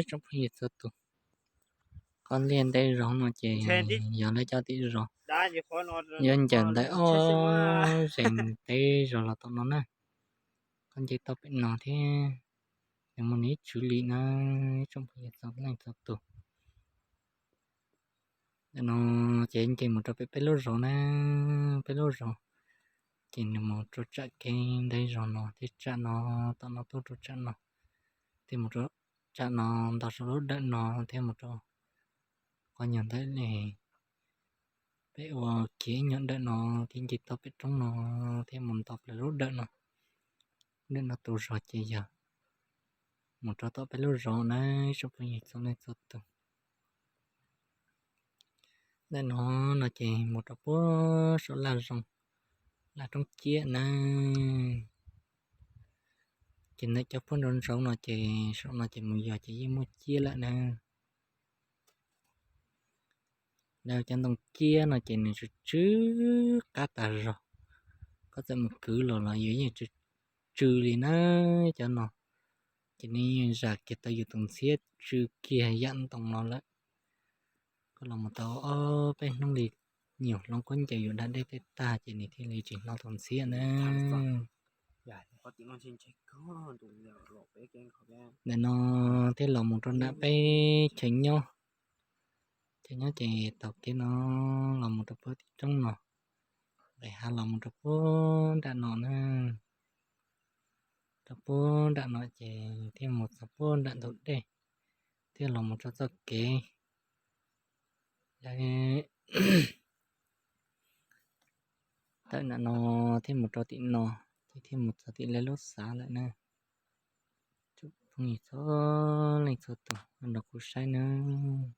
Tsoom phooj ywg txhua tus, qhov liaj ntawm zos no ces yog lawv cov tim zos, yuav ncaws ntawm ob zeeg teb zos los tom no na. Qhov nce toj pem no thiab, nws muaj nws ib tswv li na, tsoom phooj ywg txhua leej txhua tus. Ntawm no ces nce mus rau pem peb lub zos na, peb lub zos ces nws mus rau tsam kev ntawm zos no thiab tsam no, tom no tuaj rau tsam no, thiab mus rau tsam no, nto rau lub dawm no thiab mus rau qhov nyuag ntawm li peb ua kiag ib nyuag dawm no thiab nce toj pem roob no thiab mus nto plaws lub dawm no. Dawm no tus zos ces yog mus rau tom peb lub zos na, tsoom phooj ywg txhua leej txhua tus. Ntawm no no ces mus rau puag saum laj zoo, laj roob ciab na. Ces ntawm cov puag nraud ntsoov no ces saum no ces mus yos ces yeej muaj ciab lawm na. Lawv cov ntoo ciab no ces nws tsw tsw qab tas zog, koj txawm mus kwv los los yus yeej tsw tsw li na. Cov no ces nws yeej zam kiag tau yus tus ntxhiab tsw kiag yam ntoo no lawm. Koj los mus tau ob peb hnub li nyuam hloov khaub ncaws yus da dej tej tag ces nws thiaj li tsis hnov tus ntxhiab na. Ntawm no thiaj los mus rau nram peb chaw nyob, chaw nyob ces taug kev no los mus rau puag tim roob no, nqes hav los mus rau puag nram no na, rau puag nram no ces thiaj mus txog puag nram ntug dej, thiaj los mus rau txoj kev tawm nram no thiaj mus rau tim no, ces thiaj mus txog tim lawv lub xav lawm na. Tsoom phooj ywg txhua leej txhua tus nrog kuv saib nawb.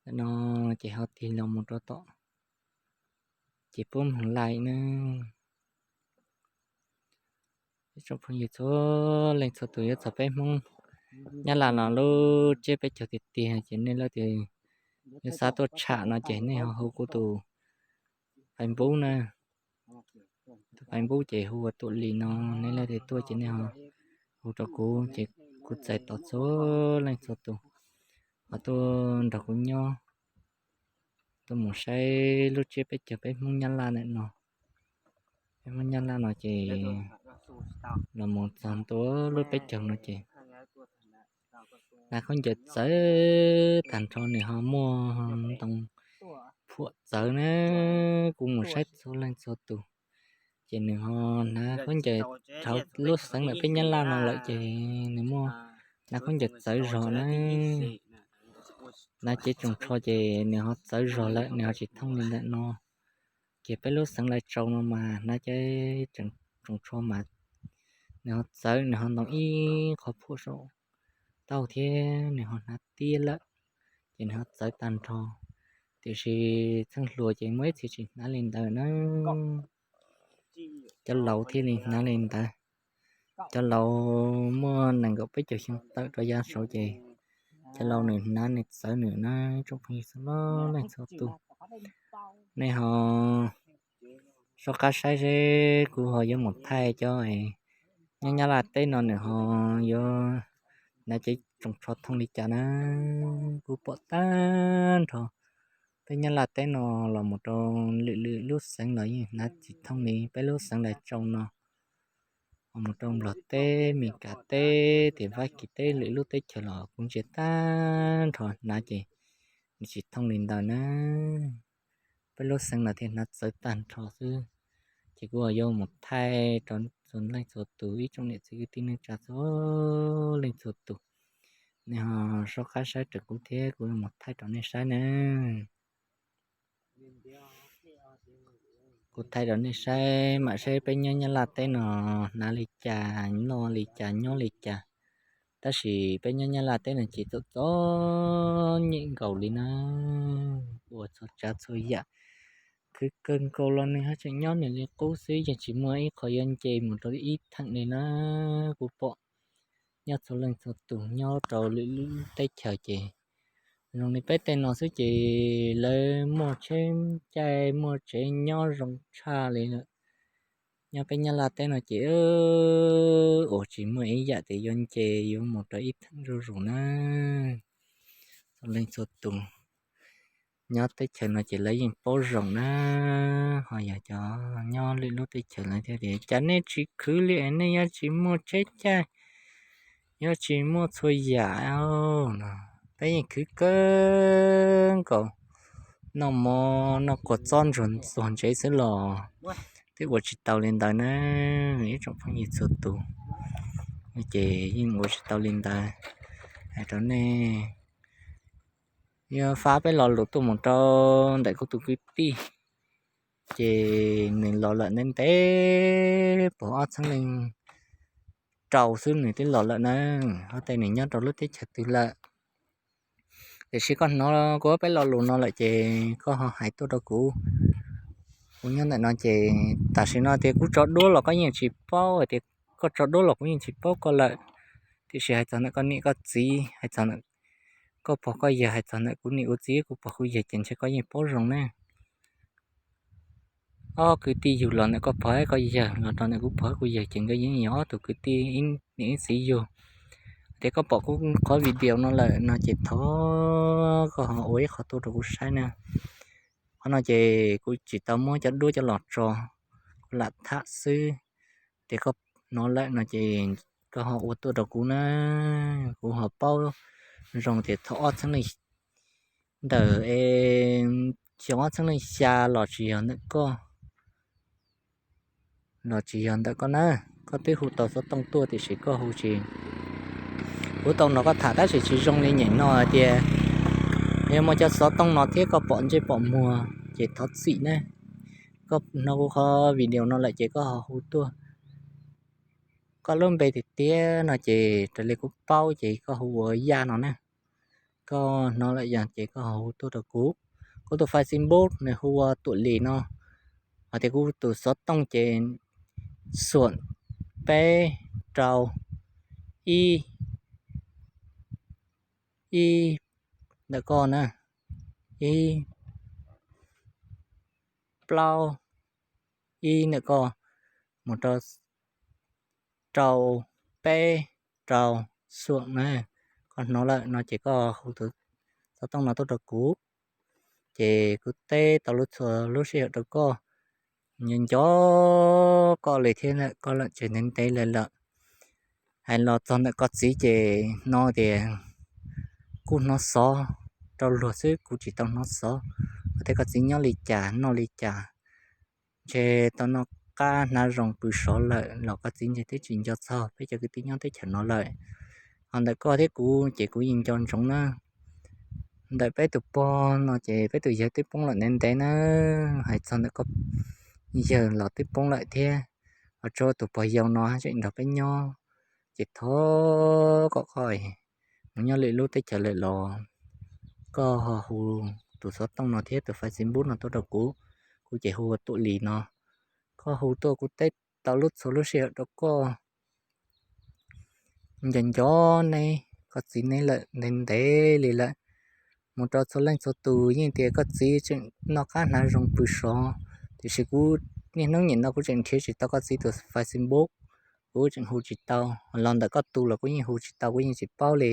Ntawm no ces ho tig los mus rau tom ces puab moog lais na. Tsoom phooj ywg txhua leej txhua tus yuav txog peb Hmoob Nyab Laj no lub tsiab peb caug tiag tiag ces nej leej twg yuav xav tuaj tsham no ces nej ho hu kuv tus Facebook na. Tus Facebook ces hu ua Tuam Lis no, nej leej twg tuaj ces nej ho hu rau kuv ces kuv txais tos txhua leej txhua tus ho tuaj nrog kuv nyob, tuaj mus saib lub tsiab peb caug peb Hmoob Nyab Laj ntawm no. Peb Hmoob Nyab Laj no ces los mus txog ntua lub peb caug no ces hnav khaub ncaws txawv tag nrho, nws ho muaj ntoo phuam txawv na. Kuv mus saib txhua leej txhua tus ces nws ho hnav khaub ncaws, thaum lub xeev ntawm peb Nyab Laj no lawm ces nws muaj hnav khaub ncaws txawv zog na. Hnav cev tsoos tsho ces nws ho txawv zog lawm, nws ho tsis thooj li ntawm no. Ces peb lub xeev Lais Tsaus no mas hnav cev tsoos tsho mas nws ho txawv, nws ho ntoo ib qho phuam saum tauj thiab nws ho hnav tiab lawm, ces nws ho txawv tag nrho. Tiam sis txheej hluas ces muaj ib txhia tsis hnav li ntawd na. Cov laus thiaj li hnav li ntawd. Cov laus muaj nees nkaum peb caug xyoo tawm rau yav saud ces cov laus nws hnav nws txawv nws na, tsoom phooj ywg txhua leej txhua tus. Nej ho soj qab saib seb kuv ho yuav mus thaij cov nyob Nyab Laj teb no nws ho yuav hnav cev tsoos tsho thooj li cas na. Kuv pom tag nrho peb Nyab Laj teb no los mus rau lwm lwm lub xeev los yeej hnav tsis thooj li peb lub xeev Lais Tsaus no. Los mus rau Nplog teb, Mes Kas teb, tim Fab Kis teb, lwm lub teb chaws los kuv ntsia tag nrho hnav ces nws tsis thooj li ntawd na. Peb lub xeev no thiaj hnav txawv tag nrho xwb. Ces kuv yuav mus thaij rau txhua leej txhua tus, ib tsoom niam txiv kwv tij neej tsa txhua leej txhua tus, nej ho soj qab saib raws kuv thiab kuv yuav mus thaij rau nej saib na. Kuv thaij rau nej saib mam saib peb nyob Nyab Laj teb no hnav li cas, noj li cas, nyob li cas. Tab sis peb nyob Nyab Laj teb no ces txom txom nyem nkaus li na, ua txhua tsav txhua yam khwv kawg nkaus los nws ho tseem nyob nws li qub xwb, yeej tsis muaj ib qho yuav nce mus rau ib theem li na. Kuv pom nyob txhua leej txhua tus nyob rau lwm lub teb chaws ces zoo li peb tej no xwb ces lawv muaj tsheb caij muaj tsev nyob zoo tshaj li lawm. Nyob peb Nyab Laj teb no ces ua tsis muaj ib yam tias yuav nce yuav mus rau ib theem zuj zus na. Txhua leej txhua tus nyob teb chaws no ces lawv yeej paub zoo na. Ho yog cov nyob lwm lub teb chaws lawv thiaj tias cas nej tsis khwv li es nej yuav tsis muaj tsheb caij, yuav tsis muaj txhua yam no. Peb yeej khwv kawg nkaus, noj mov noj kua txob ntsuag ntsev xwb los twb ua tsis tau li ntawd na. Ib tsoom phooj ywg txhua tus, ces yeej ua tsis tau li ntawd. Hais rau nej, yuav fab peb lo lus tuaj mus rau ntawm kuv tus kwv tij, ces nws los lawm ntev ntev puag ob txhiab leej rau xwb nws twb los lawm na. Ob tej nws nyob rau lub teb chaws twg lawm. Tiam sis koj hnov kuv ob peb lo lus no lawm ces koj ho hais tuaj rau kuv. Kuv nyob ntawm no ces tam sim no tias kuv tso duab los koj yeej tsis paub, hais tias koj tso duab los kuv yeej tsis paub koj lawm. Tiam sis hais txog ntawm koj niam koj txiv, hais txog ntawm koj pog koj yawg, hais txog ntawm kuv niam kuv txiv kuv pog kuv yawg ces ntshe koj yeej paub zoo ne. Ob kwv tij yug los ntawm koj pog koj yawg los rau ntawm kuv pog kuv yawg ces nkawd yeej yog ob tug kwv tij niam ib txiv yug. Tias koj pom kuv qhov video no lawm no ces thov koj ho ua ib qho tuaj rau kuv saib na. Qhov no ces kuv tsis tau muab cov duab coj los tso, kuv lam tham xwb. Ces koj hnov lawm no ces koj ho ua tuaj rau kuv na. Kuv ho paub zoo tias thaum ob txhiab leej, ntawm xyoo ob txhiab leej xya los tsis yog ntawm koj, los tsis yog ntawm koj na. Koj twb hu tau xov tooj tuaj tiam sis koj hu tsis, kuv tau nrog koj tham tab sis tsis zoo li nyem no hais tias yog muaj cov xov tooj no thiab koj pom ntsej pom muag ces thov txim na. Koj hnov kuv qhov video no lawm ces koj ho hu tuaj. Koj lub npe tiag tiag no ces raws li kuv paub ces koj hu ua Yaj no na. Koj hnov lawm yog ces koj ho hu tuaj rau kuv. Kuv tus Facebook nws hu ua Tuam Lis no, hos tias kuv tus xov tooj ces xuam peb rau ib ib ntawm koj na, ib plaub ib ntawm koj mus rau rau peb rau xuam na. Koj hnov lawm no ces koj hu tus xov tooj no tuaj rau kuv, ces kuv teb tau lub txhua lub sij hawm rau koj. Nco nco koj li thiab koj lawm ces ntev ntev lawm lawm. Hais los txog ntawm koj txiv ces hnov tias kuj hnov xov rau luag xwb, kuv tsis tau hnov xov hais tias koj txiv nyob li cas noj li cas. Ntshe tau noj qab hnav zoo pw sov lawm los koj txiv ntshe twb tsis nco txog peb cov kwv tij nyob teb chaws no lawm. Ho ntawm koj thiab kuv ces kuv yeej nco ntsoov na. Ntawm peb tus pog no ces peb tus yawg twb poob lawm ntev ntev na. Hais txog ntawm koj yawg los twb poob lawm thiab, ho tsuas tus pog yau no tseem nrog peb nyob. Ces thov kom koj mus nyob lwm lub teb chaws lawm los koj ho hu tus xov tooj no thiab tus Facebook no tuaj rau kuv, kuv ces hu ua Tuam Lis no. Koj hu tuaj kuv teb tau lub txhua lub sij hawm rau koj. Nco nco neb, koj txiv neb lawm ntev ntev li lawm. Mus rau txhua leej txhua tus yeej tias koj txiv tseem noj qab hnav zoo pw sov, tiam sis kuv niaj hnub nim no kuv tseem nrhiav tsis tau koj txiv tus Facebook, kuv tseem hu tsis tau. Los ntawm koj tus los kuv yeej hu tsis tau, kuv yeej tsis paub li.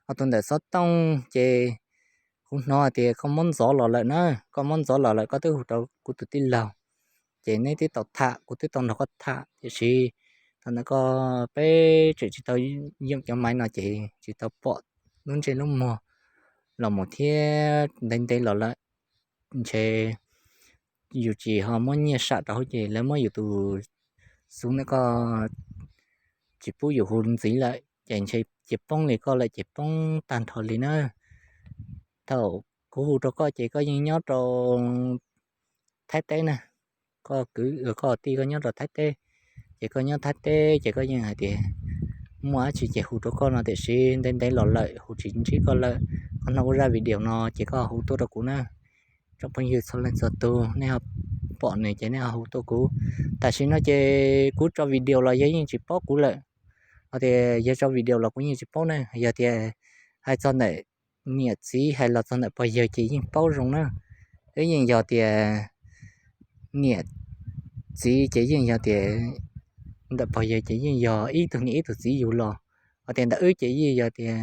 Ho tus ntawm xov tooj ces kuv hnov hais tias koj muab ntxov los lawm na, koj muab ntxov los lawm koj twb hu rau kuv tus tij laug, ces neb twb tau tham, kuv twb tau nrog koj tham, tiam sis thaum ntawd koj peb tseem tsis tau yoom cov maiv no ces tsis tau pom lub ntsej lub muag los mus thiab ntev ntev los lawm. Ntshe yus tsis ho muab nyiaj sam rau hauv ces lawv muab yus tus xov ntawm koj tsis pub yus hu ntxiv lawm ces ntshe cia poob li koj lawm ces poob tag nrho li na. Thaum kuv hu rau koj ces koj yeej nyob rau Thaib teb na, koj kwv koj tij koj nyob rau Thaib teb, ces koj nyob Thaib teb ces koj yeej hais tias muaj dab tsi ces hu rau koj no, tiam sis ntev ntev los lawm hu tsis ntsib koj lawm. Koj hnov kuv zaj video no ces koj hu tuaj rau kuv na. Tsoom phooj ywg txhua leej txhua tus nej ho pom nws ces nej ho hu tuaj kuv. Tam sim no ces kuv tso video los yog yeej tsis paub kuv lawm, ho tias yog tso video los kuv yeej tsis paub na. Yog tias hais txog ntawm niam txiv hais los txog ntawm pog yawg ces yeej paub zoo na. Twb yeej yog tias niam txiv ces yeej yog tias ntawm pog yawg ces yeej yog ib tug niam ib tug txiv yug los, ho tias ntawm wb ces yeej yog tias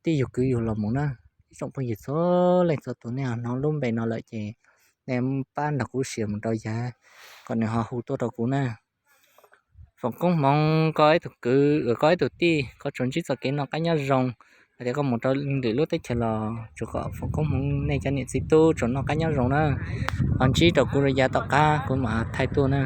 tij yug kwv yug los mus na. Ib tsoom phooj ywg txhua leej txhua tus, nej ho hnov lub npe no lawm ces nej pab nrog kuv share mus rau yawg kom nws ho hu tuaj rau kuv na. Foom koob hmoov koj ib tug kwv, koj ib tug tij, koj tsuas ntsib txoj kev noj qab nyob zoo, hais tias koj mus rau lwm lub teb chaws los tsuas kom foom koob hmoov nej cov niam txiv tub tsuas noj qab nyob zoo na. Ho ntsib rau kuv rau yav tom qab kuv mam thaij tuaj na.